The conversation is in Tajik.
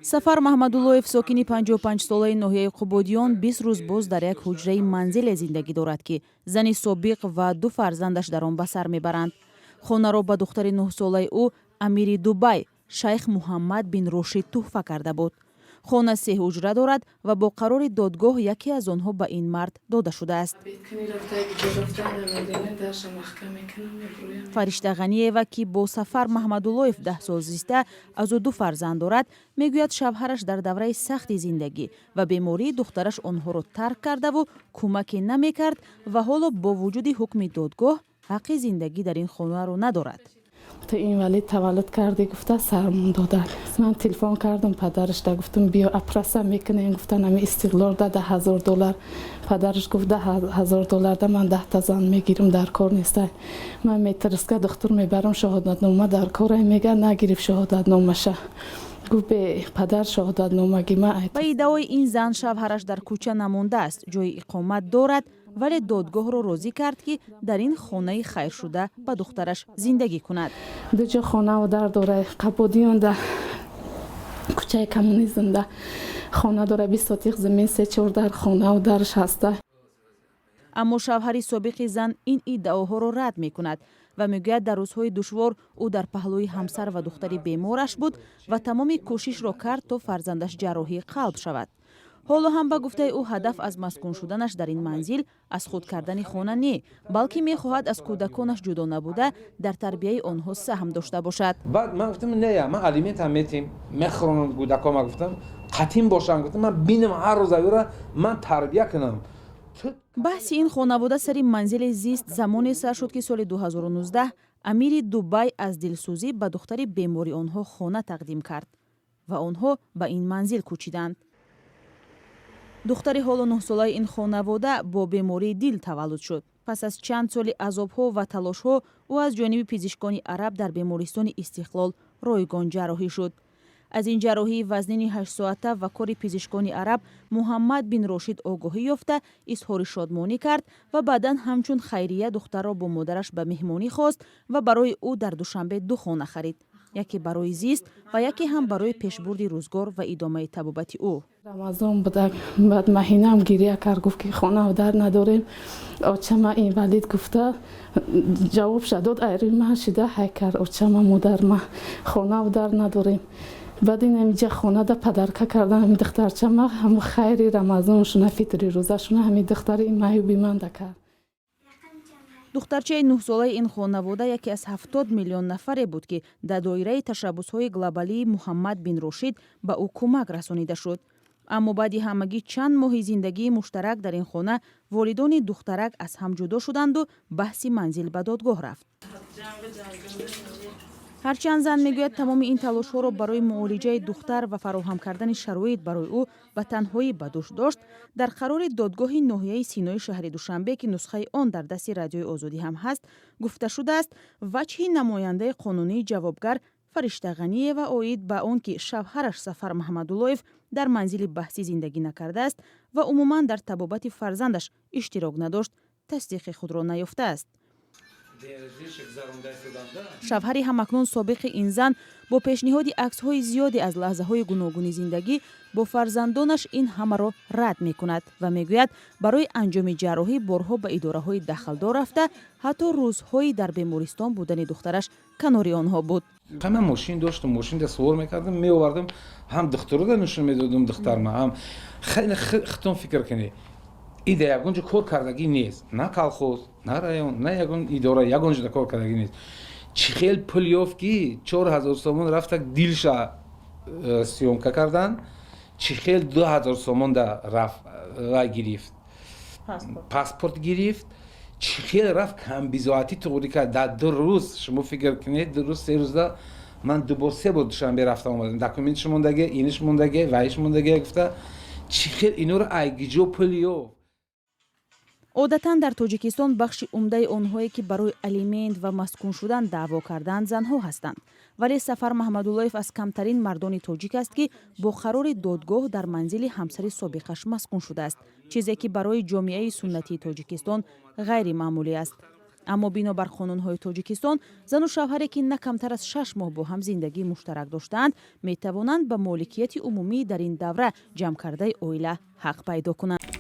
Сафар Маҳмадуллоев, сокини 55-солаи ноҳияи Қубодиён, 20 рӯз боз дар як ҳуҷраи манзиле зиндагӣ дорад, ки зани собиқ ва ду фарзандаш дар он ба сар мебаранд. Хонаро ба духтари 9-солаи ӯ амири Дубай шайх Муҳаммад бин Рошид тӯҳфа карда буд. Хона се ҳуҷра дорад ва бо қарори додгоҳ яке аз онҳо ба ин мард дода шудааст. Фаришта Ғаниева, ки бо Сафар Маҳмадуллоев 10 сол зиста, аз ӯ ду фарзанд дорад, мегӯяд, шавҳараш дар давраи сахти зиндагӣ ва бемории духтараш онҳоро тарк кардаву кӯмаке намекард ва ҳоло бо вуҷуди ҳукми додгоҳ ҳаққи зиндагӣ дар ин хонаро надорад. Ту инвалид таваллуд кардӣ, гуфта, сармон додан. Ман телефон кардам падарашда, гуфтам, биё, опроса мекунем. Гуфтан, ами Истиқлол да 10 000 доллар. Падараш гуфт, 10 000 долларда ман 10-та зан мегирам, дар кор неста. Ман метрска духтур мебарам, шаҳодатнома дар кора, мега. Нагирифт шаҳодатномаша, гуфт, бе падар шаҳодатномаги ма. Ба иддаои ин зан, шавҳараш дар кӯча намондааст, ҷои иқомат дорад, вале додгоҳро розӣ кард, ки дар ин хонаи хайршуда ба духтараш зиндагӣ кунад. Ду ҷо хонаву дар дора. Қабодиёнда, кӯчаи Коммунизмда хона дора, 20 сотих замин, се чор дар хонаву дарш ҳаста. Аммо шавҳари собиқи зан ин иддаоҳоро рад мекунад ва мегӯяд, дар рӯзҳои душвор ӯ дар паҳлӯи ҳамсар ва духтари бемораш буд ва тамоми кӯшишро кард, то фарзандаш ҷарроҳии қалб шавад. Ҳоло ҳам, ба гуфтаи ӯ, ҳадаф аз маскун шуданаш дар ин манзил аз худ кардани хона не, балки мехоҳад аз кӯдаконаш ҷудо набуда, дар тарбияи онҳо саҳм дошта бошад. Баъд ман гуфтам, не, ман алиментам метим, мехӯронам кӯдакома, гуфтам, қатин бошам, гуфтам, ман бинам, ҳар рӯз авира ман тарбия кунам. Баҳси ин хонавода сари манзили зист замоне сар шуд, ки соли 2019 амири Дубай аз дилсӯзӣ ба духтари бемори онҳо хона тақдим кард ва онҳо ба ин манзил кӯчиданд. Духтари ҳоло 9-солаи ин хонавода бо бемории дил таваллуд шуд. Пас аз чанд соли азобҳо ва талошҳо ӯ аз ҷониби пизишкони араб дар бемористони Истиқлол ройгон ҷарроҳӣ шуд. Аз ин ҷарроҳии вазнини 8-соата ва кори пизишкони араб Муҳаммад бин Рошид огоҳӣ ёфта, изҳори шодмонӣ кард ва баъдан ҳамчун хайрия духтарро бо модараш ба меҳмонӣ хост ва барои ӯ дар Душанбе ду хона харид: яке барои зист ва яке ҳам барои пешбурди рӯзгор ва идомаи табобати ӯ. Рамазон буда, баъд маҳинаам гирия кард, гуфт, ки хонаву дар надорем, очама инвалид, гуфта, ҷавобша дод. Айрӯи ман шида ҳай кард, очама, модарма, хонаву дар надорем. Баъд ин ҳамиҷа хонада подарка кардан ҳами духтарчама, ҳам хайри рамазоншуна, фитри рӯзашуна ҳами духтари маюби манда кард. Духтарчаи 9-солаи ин хонавода яке аз 70 миллион нафаре буд, ки дар доираи ташаббусҳои глобалии Муҳаммад бин Рошид ба ӯ кӯмак расонида шуд. Аммо баъди ҳамагӣ чанд моҳи зиндагии муштарак дар ин хона волидони духтарак аз ҳам ҷудо шуданду баҳси манзил ба додгоҳ рафт. Ҳарчанд зан мегӯяд, тамоми ин талошҳоро барои муолиҷаи духтар ва фароҳам кардани шароит барои ӯ ба танҳоӣ ба дӯш дошт, дар қарори додгоҳи ноҳияи Синои шаҳри Душанбе, ки нусхаи он дар дасти Радиои Озодӣ ҳам ҳаст, гуфта шудааст, вачҳи намояндаи қонунии ҷавобгар Фаришта Ғаниева оид ба он ки шавҳараш Сафар Маҳмадуллоев дар манзили баҳсӣ зиндагӣ накардааст ва умуман дар табобати фарзандаш иштирок надошт, тасдиқи худро наёфтааст. Шавҳари ҳамакнун собиқи ин зан бо пешниҳоди аксҳои зиёде аз лаҳзаҳои гуногуни зиндагӣ бо фарзандонаш ин ҳамаро рад мекунад ва мегӯяд, барои анҷоми ҷарроҳӣ борҳо ба идораҳои дахлдор рафта, ҳатто рӯзҳои дар бемористон будани духтараш канори онҳо буд. Ман мошин доштам, мошинда сувор мекардам, меовардам, ҳам духтарода нишон медодам духтарма, ҳам хеле. Хитон фикр кунед, ида ягон ҷо кор кардагӣ нест, на колхоз, на район, на ягон идора, ягон ҷода кор кардагӣ нест. Чӣ хел пул ёфт, ки 4000 сомон рафта дилша съёмка кардан? Чӣ хел 2000 сомонда рафт вай гирифт, паспорт гирифт? Чӣ хел рафт камбизоатӣ туғрӣ кард дар 2 рӯз? Шумо фикр кунед, 2 рӯз, 3 рӯзда ман ду бор, се бор Душанбе рафта омадам, документш мондаге, иниш мондаге, вайш мондаге, гуфта, чӣ хел инора айгиҷо пул ёфт? Одатан дар Тоҷикистон бахши умдаи онҳое, ки барои алимент ва маскун шудан даъво кардаанд, занҳо ҳастанд. Вале Сафар Маҳмадуллоев аз камтарин мардони тоҷик аст, ки бо қарори додгоҳ дар манзили ҳамсари собиқаш маскун шудааст, чизе ки барои ҷомеаи суннатии Тоҷикистон ғайримаъмулӣ аст. Аммо бинобар қонунҳои Тоҷикистон, зану шавҳаре, ки на камтар аз 6 моҳ бо ҳам зиндагии муштарак доштаанд, метавонанд ба моликияти умумии дар ин давра ҷамъкардаи оила ҳақ пайдо кунанд.